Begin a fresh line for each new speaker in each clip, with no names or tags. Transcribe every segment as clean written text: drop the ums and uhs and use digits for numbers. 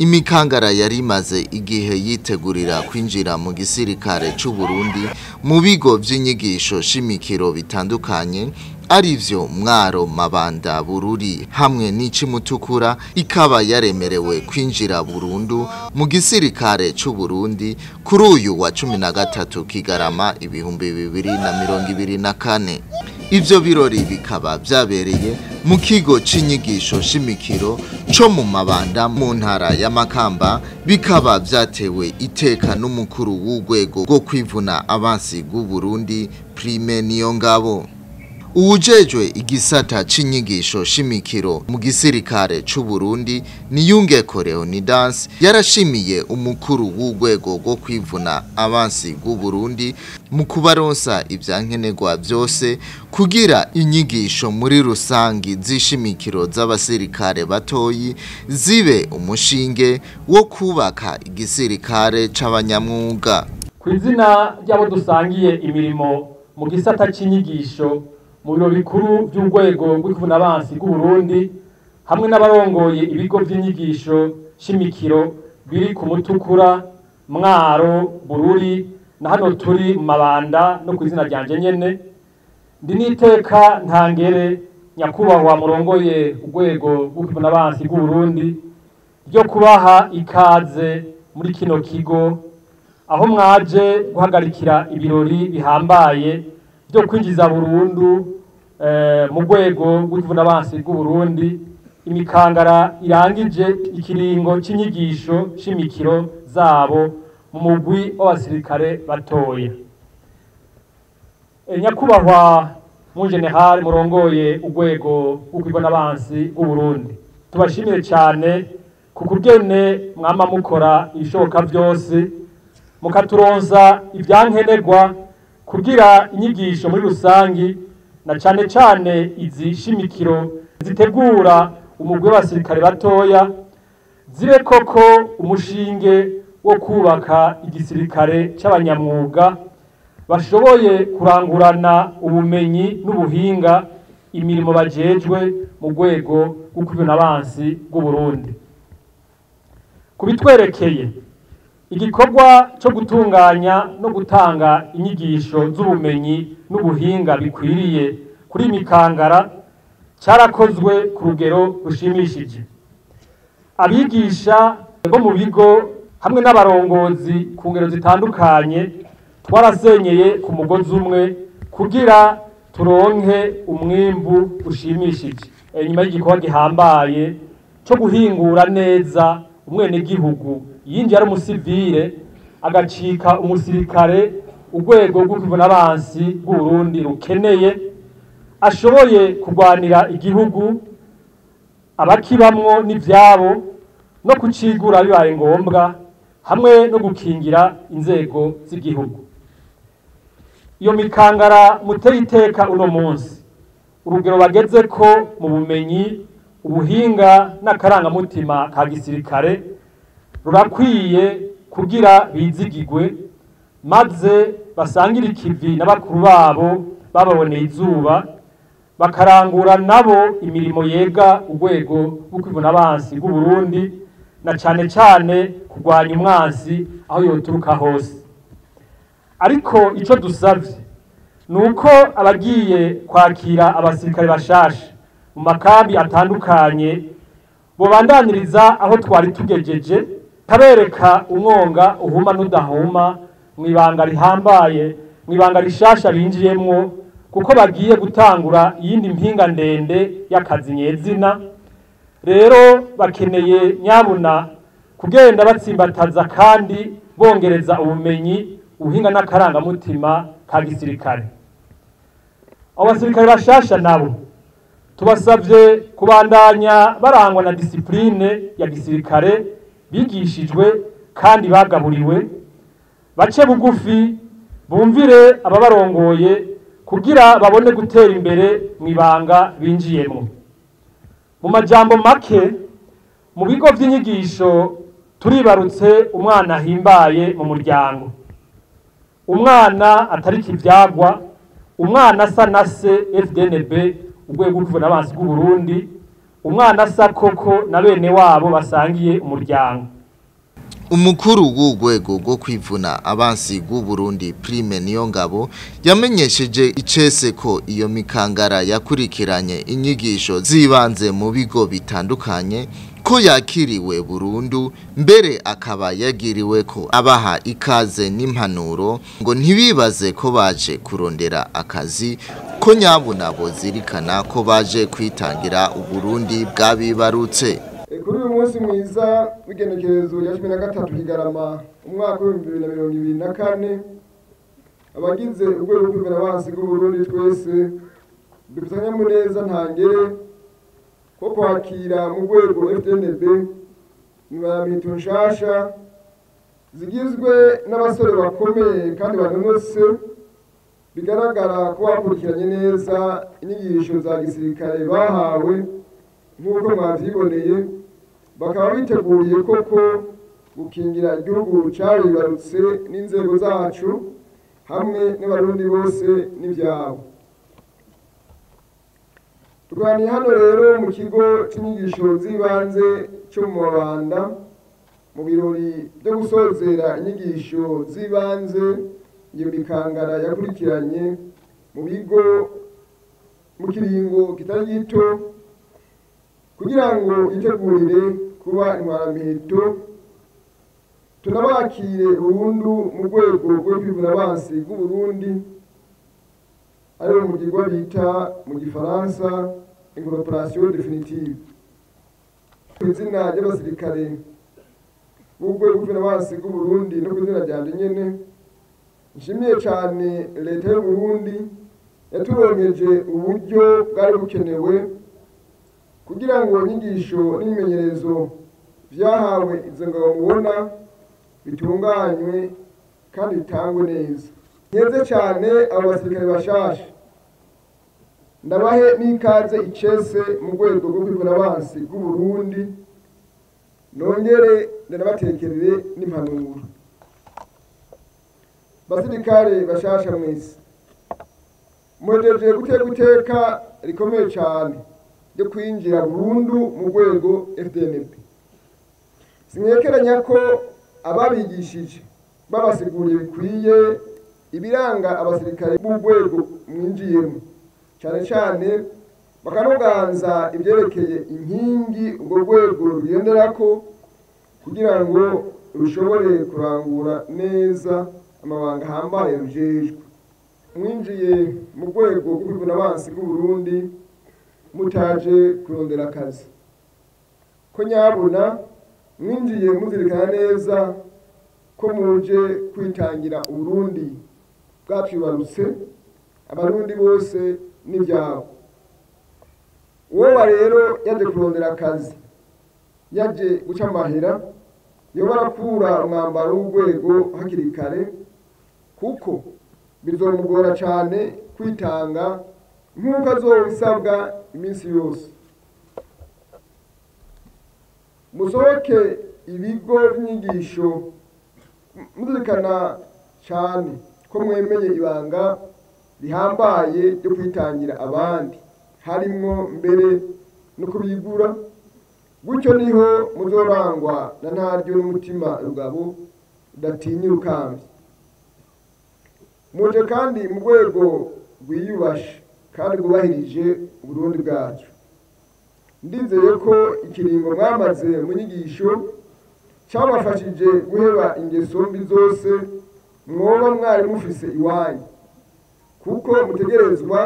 Imikangara yari imaze igihe yitegurira kwinjira mu gisirikare c'u Burundi mu bigo vy'inyigisho shimikiro bitandukanye, arivyo Mwaro, Mabanda, Bururi hamwe n'Icimutukura, ikaba yaremerewe kwinjira burundu mu gisirikare c'u Burundi kuri uyu wa 13 Kigarama 2024. Ivyo birori bikaba vyabereye mu kigo c'inyigisho shimikiro co mu Mabanda mu ntara ya Makamba, bikaba vyatewe iteka n'umukuru w'urwego rwo kwivuna abansi bw'u Burundi, Prime Niyongabo. Uwujejwe igisata c'inyigisho shimikiro mu gisirikare c'u Burundi, Niyungeko Leonidas, yarashimiye umukuru w'urwego rwo kwivuna abansi bw'u Burundi mu kubaronsa ivyankenerwa vyose kugira inyigisho muri rusangi z'ishimikiro z'abasirikare batoyi zibe umushinge wo kubaka igisirikare c'abanyamwuga.
Kw'izina ry'abo dusangiye imirimo mu gisata c'inyigisho mu biro bikuru by'urwego rw'ikuvunabansi bw'u Burundi hamwe n'abarongoye ibigo by'inyigisho shimikiro biri ku Mutukura, Mwaro, Bururi na hano turi mu Mabanda, no ku izina ryanje nyene, ndi n'iteka ntangere, nyakubahwa murongoye urwego rw'ikuvunabansi bw'u Burundi, ryo kubaha ikaze muri kino kigo aho mwaje guhagarikira ibirori bihambaye byo kwinjiza burundu mu rwego rw'ikuvunabansi bw'u Burundi imikangara irangije ikiringo c'inyigisho shimikiro zabo mu mugwi w'abasirikare batoya. Nyakubahwa mu general murongoye urwego rw'ikuvunabansi bw'u Burundi, tubashimire cyane ku kugene mwama mukora ibishoboka byose mukaturonsa ivyankenerwa kugira inyigisho muri rusangi na cane cane izi shimikiro zitegura umugwi w'abasirikare batoya zibe koko umushinge wo kubaka igisirikare c'abanyamwuga bashoboye kurangurana ubumenyi n'ubuhinga imirimo bajejwe mu rwego rw'ikuvunabansi bw'u Burundi. Kubitwerekeye, igikorwa cyo gutunganya no gutanga inyigisho z'ubumenyi n'ubuhinga bikwiriye kuri mikangara cyarakozwe ku rugero rushimishije. Abigisha bo mu bigo hamwe n'abarongozi ku ngero zitandukanye twarasenyeye ku mugozi umwe kugira turonke umwimbu ushimishije. Nyuma y'igikorwa gihambaye cyo guhingura neza umwenegihugu yinjiye ari umusivile agacika umusirikare urwego rw'ikuvunabansi bw'u Burundi rukeneye, ashoboye kurwanira igihugu abakibamwo n'ivyabo no kucigura bibaye ngombwa hamwe no gukingira inzego z'igihugu. Iyo mikangara muteye iteka uno munsi, urugero bageze ko mu bumenyi, ubuhinga n'akarangamutima ka gisirikare rurakwiye kugira bizigigwe maze basangire ikivi n'abakuru babo bababoneye izuba, bakarangura nabo imirimo yega urwego rw'ikuvunabansi bw'u Burundi na cane cane kurwanya umwansi aho yoturuka hose. Ariko ico dusavye nuko abagiye kwakira abasirikare bashasha mu makambi atandukanye bobandaniriza aho twari tugejeje, kabereka umwonga uhuma n'udahuma mw'ibanga rihambaye, mw'ibanga rishasha binjiyemwo, kuko bagiye gutangura iyindi mpinga ndende y'akazi nyezina. Rero bakeneye nyabuna kugenda batsimbataza kandi bongereza ubumenyi, ubuhinga n'akarangamutima ka gisirikare. Abo basirikare bashasha nabo tubasavye kubandanya barangwa na disipline ya gisirikare bigishijwe kandi bagaburiwe, bace bugufi bumvire ababarongoye kugira babone gutera imbere mw'ibanga binjiyemwo. Mu majambo make, mu bigo vy'inyigisho turibarutse umwana ahimbaye mu muryango, umwana atariki ivyagwa, umwana asa na se FDNB urwego rw'ikuvunabansi bw'u Burundi, Umwana asa koko na bene wabo basangiye umuryango.
Umukuru w'urwego rwo kwivuna abansi bw'u Burundi Prime Niyongabo yamenyesheje icese ko iyo mikangara yakurikiranye inyigisho zibanze mu bigo bitandukanye ko yakiriwe burundu, mbere akaba yagiriwe ko abaha ikaze n'impanuro ngo ntibibaze ko baje kurondera akazi, ko nyabuna bozirikana ko baje kwitangira Uburundi bwabibarutse.
Kuri uyu munsi mwiza w'igenekerezo rya 13 Kigarama umwaka wa 2024, abagize urwego rwo kwivuna abansi bw'u Burundi twese dufite akanyamuneza ntangere ko kwakira mu rwego FDNB intwaramiheto nshasha zigizwe n'abasore bakomeye kandi banonotse, bigaragara ko bakurikiranye neza inyigisho za gisirikare bahawe nk'uko mwavyiboneye, bakaba biteguriye koko gukingira igihugu caribarutse n'inzego zacu hamwe n'abarundi bose n'ivyabo. Turwaniye hano rero mu kigo c'inyigisho z'ibanze co mu Mabanda mu birori byo gusozera inyigisho z'ibanze iyo mikangara yakurikiranye mu bigo mu kiringo kitari gito kugira ngo itegurire kuba intwaramiheto. Tunabakire burundu mu rwego rwo kwivuna abansi bw'u Burundi, ariwo mugirwa bita mu gifaransa incorporation définitive. Ku izina ry'abasirikare b'urwego rwo kwivuna abansi bw'u Burundi no ku izina ryanje nyene, nshimiye cane leta y'u Burundi yaturonkeje uburyo bwari bukenewe kugira ngo inyigisho n'imyimenyerezo vyahawe izo ngabo mubona bitunganywe kandi bitangwe neza. Nkeze cane abo basirikare bashasha, ndabahe n'ikaze icese mu rwego rwo kwivuna abansi bw'u Burundi, nongere ndanabatekerere n'impanuro. Basirikare bashasha mwese, muhejeje guteka iteka rikomeye cane ryo kwinjira burundu mu rwego FDNB. Sinkekeranya ko ababigishije babasiguriye bikwiye ibiranga abasirikare b'urwego mwinjiyemo, cane cane bakanoganza ivyerekeye inkingi urwo rwego rugenderako kugira ngo rushobore kurangura neza amabanga ahambaye rujejwe. Mwinjiye mu rwego rwo kwivuna abansi bw'u Burundi mutaje kurondera akazi, ko nyabuna mwinjiye muzirikana neza ko muje kwitangira Uburundi bwatwibarutse, abarundi bose n'ivyabo. Uwoba rero yaje kurondera akazi, yaje guca amahera, yoba arakura umwambaro w'urwego hakiri kare, kuko bizomugora cane kwitanga nk'uko azobisabwa iminsi yose. Musohoke ibigo vy'inyigisho muzirikana cane ko mwemeye ibanga rihambaye ryo kwitangira abandi, harimwo mbere no kubigura. Gutyo niho muzorangwa na ntaryo n'umutima rugabo udatinya urukambi. Muje kandi mu rwego rwiyubashe kandi rwubahirije Uburundi bwacu. Ndizeye ko ikiringo mwamaze mu nyigisho cyabafashije guheba ingeso mbi zose mwoba mwari mufise iwanyu, kuko mutegerezwa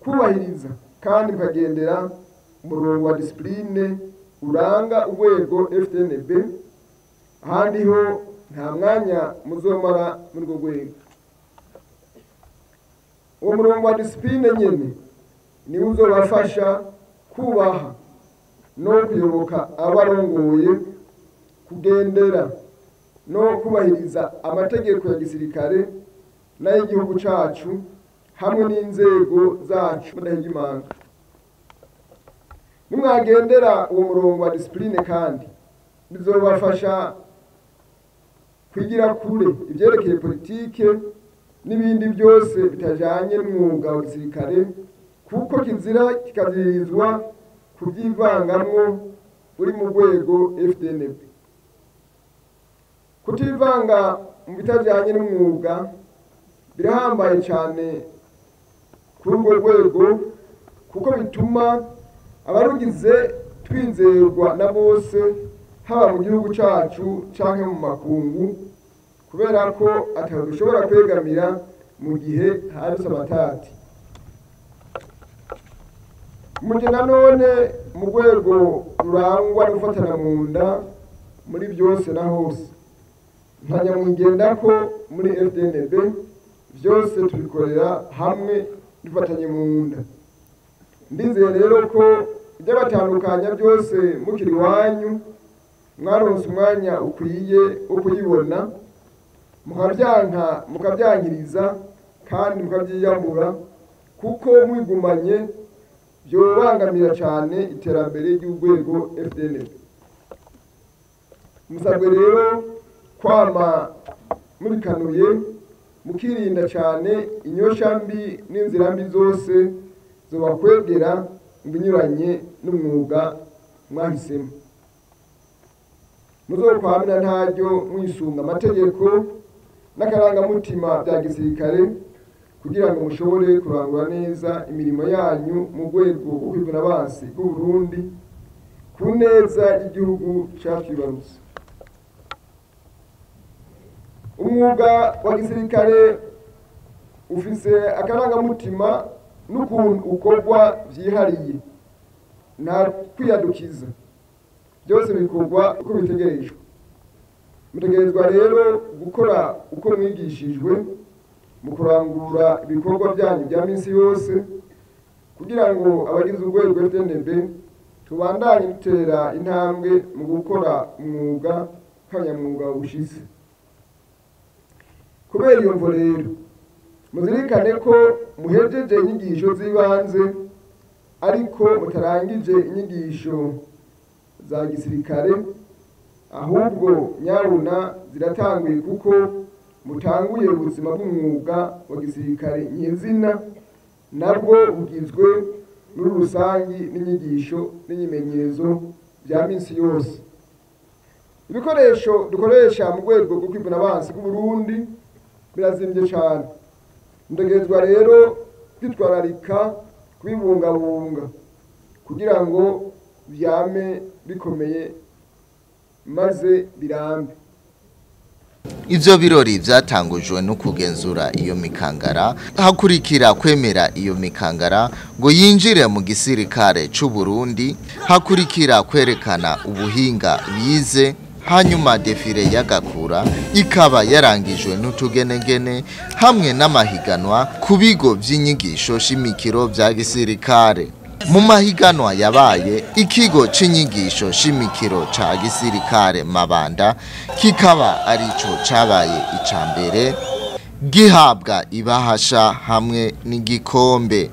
kubahiriza kandi mukagendera umurongo wa discipline uranga urwego FDNB. Ahandi ho nta mwanya muzomara muri urwo rwego. Uwo murongo wa discipline nyene niwo uzobafasha kubaha no kuyoboka abarongoye, kugendera no kubahiriza amategeko ya gisirikare n'ay'igihugu cacu hamwe n'inzego zacu mudahigimanga. Nimwagendera uwo murongo wa discipline kandi bizobafasha kwigira kure ivyerekeye politike n'ibindi byose bitajanye n'umwuga wa gisirikare, kuko kizira kikazirizwa kubyivangamwo uri mu rwego FDNB. Kutivanga mu bitajyanye n'umwuga birahambaye cyane kuri urwo rwego, kuko bituma abarugize twizerwa na bose, haba mu gihugu cyacu canke mu makungu, kubera ko atadushobora kwegamira mu gihe hadutse amatati. Muje nanone mu rwego rurangwa no gufatana mu nda muri byose na hose. Nta nyamwigenda ko muri FDNB byose tubikorera hamwe dufatanye mu nda. Ndizeye rero ko ibyabatandukanya byose mukiri iwanyu mwaronse umwanya ukwiye wo kuyibona, mukabyanka mukabyankiriza kandi mukabyiyambura, kuko mwigumanye byobangamira cyane iterambere ry'urwego FDNB. Musabwe rero kwama murikanuye, mukirinda cyane inyosha mbi n'inzira mbi zose zobakwegera mu binyuranye n'umwuga mwahisemo. Muzokwamira ntaryo mwisunga amategeko n'akarangamutima bya gisirikare, kugira ngo mushobore kurangura neza imirimo yanyu mu rwego rwo kwivuna abansi bw'u Burundi ku neza y'igihugu catwibarutse. Umwuga wa gisirikare ufise akarangamutima n'ukuntu ukorwa vyihariye, nta kwiyadukiza, byose bikorwa uko bitegerejwe. Mutegerezwa rero gukora uko mwigishijwe mu kurangura ibikorwa byanyu bya minsi yose, kugira ngo abagize urwego FDNB tubandanye dutera intambwe mu gukora umwuga nk'abanyamwuga bushize. Kubera iyo mvo rero, muzirikane ko muhejeje inyigisho z'ibanze ariko mutarangije inyigisho za gisirikare, ahubwo nyabuna ziratanguye, kuko mutanguye ubuzima bw'umwuga wa gisirikare nyezina, nabwo bugizwe muri rusangi n'inyigisho n'inyimenyerezo bya minsi yose. Ibikoresho dukoresha mu rwego rwo kwivuna abansi bw'u Burundi birazimbye cyane. Mutegerezwa rero kwitwararika kubibungabunga kugira ngo byame bikomeye maze birambe.
Ivyo birori vyatangujwe no kugenzura iyo mikangara, hakurikira kwemera iyo mikangara ngo yinjire mu gisirikare c'u Burundi, hakurikira kwerekana ubuhinga bize, hanyuma defile y'agakura ikaba yarangijwe n'utugenegene hamwe n'amahiganwa ku bigo vy'inyigisho shimikiro vya gisirikare. Mu mahiganwa yabaye, ikigo c'inyigisho shimikiro ca gisirikare Mabanda kikaba arico cabaye ica mbere, gihabwa ibahasha hamwe n'igikombe.